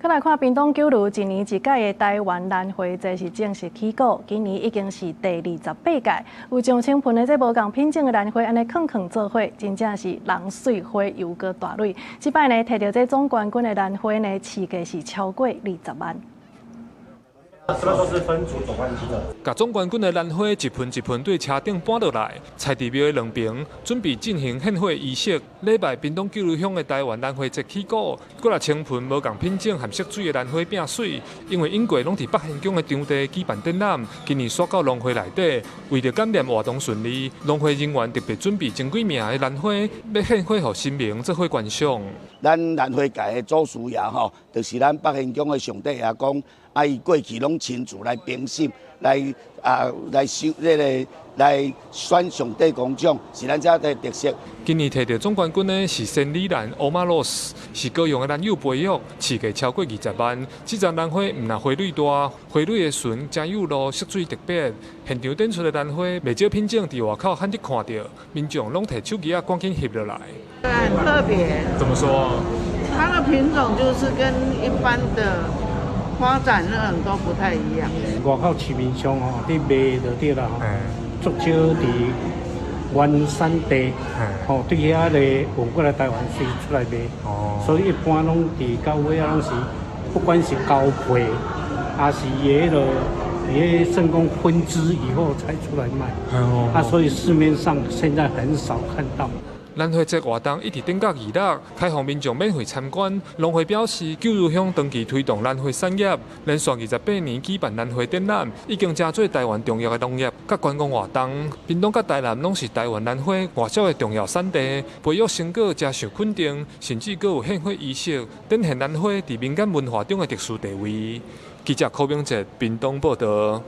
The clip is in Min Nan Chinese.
閣來看屏東九如一年一屆的台灣蘭花節是正式起鼓，今年已經是第28屆，有上千盆的這無仝品種的蘭花，按呢囥囥做伙，真正是人媠花又閣大蕊。這擺呢，摕著這總冠軍的蘭花呢，市價是超過20萬。這邊都是分組總冠軍的。共總冠軍的蘭花一盆一盆對車頂搬落來，財弟廟的兩爿準備進行獻花儀式。禮拜屏東九如鄉的台灣蘭花節起鼓，幾若千盆無仝品種和色水的蘭花變媠，因為往過攏佇北玄宮的場地舉辦展覽，今年徙到農會內底，為著感念活動順利，農會人員特別準備千幾名的蘭花，欲獻花予神明做伙觀賞。咱蘭花界的祖師爺吼，就是咱北玄宮的上帝爺公。啊！伊過去攏親自來評審，來啊來收這个來選上帝公獎，是咱遮的特色。今年摕著總冠軍的是仙女蘭歐瑪羅斯，是高雄的蘭友培育，市價超過20萬。這叢蘭花毋但花蕊大，花蕊的唇誠幼露，色水特別。現場展出的蘭花，袂少品種佇外口罕得看著，民眾攏提手機仔趕緊翕落來。很特別。怎麼說？它的品種就是跟一般的花展那種都不太一樣。外口市面上吼，佇賣就對啦吼，足少佇原產地，吼對遐個運過來台灣先出來賣，所以一般攏佇到尾仔攏是，不管是交配，抑是伊彼个，伊彼算講分枝以後才出來賣，啊，所以市面上現在很少看到。蘭花節活動一直頂到二六，開放民眾免費參觀。農會表示，九如鄉長期推動蘭花產業，連續28年舉辦蘭花展覽，已經成做台灣重要的農業佮觀光活動。屏東佮台南攏是台灣蘭花外銷的重要產地，培育成果誠受肯定，甚至閣有獻花儀式，展現蘭花佇民間文化中的特殊地位。記者柯明哲屏東報導。